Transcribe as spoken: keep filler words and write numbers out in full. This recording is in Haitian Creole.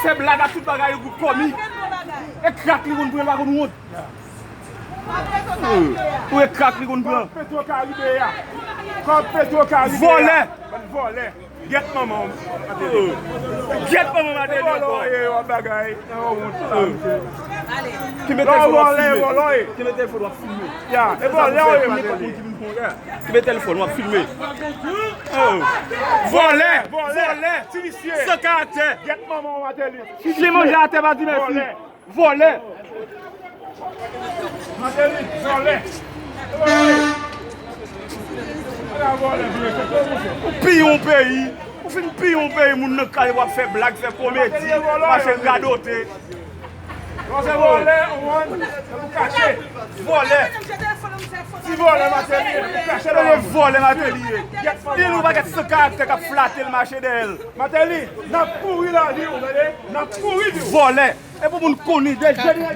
Fè blag ak tout bagay, yon gwoup kòmik. E krak li konn pran, li pa konn wont. Hmm. Ou e krak li konn pran. Petro Karibe a. Kòb Petro Karibe a. Vòlè. Bann vòlè. Gyèt manman w. Gyèt manman Martelly ankò. Vòlè w ye, w ap bagay. Nan yon wont sa, misye. Ki mete fò w ap filme. Ki mete fò w ap filme. Ya, e vòlè w ye, Martelly. Ki mete telefòn w ap filme. Oh. Vòlè, vòlè, vòlè. Ti visye. San karaktè. Gyèt manman w, Martelly. Ki manje atè pa di mèsi. Vòlè. Vòlè. Martelly, vòlè. Vòlè. Ou piye yon peyi. Ou fin piye yon peyi, moun nan kay w ap fè blag, fè komedi, mache radote. Vòlè, ou wè, se pou kache. Vòlè. Ti vòlè Martelly, pou kache la. Vòlè Martelly ye. Li yon pakèt san karaktè k ap flate l, mache dèyè l. Martelly, n ap kouri lavi w, tande? N ap kouri di w. Vòlè. E pou moun konnen, de jenerasyon.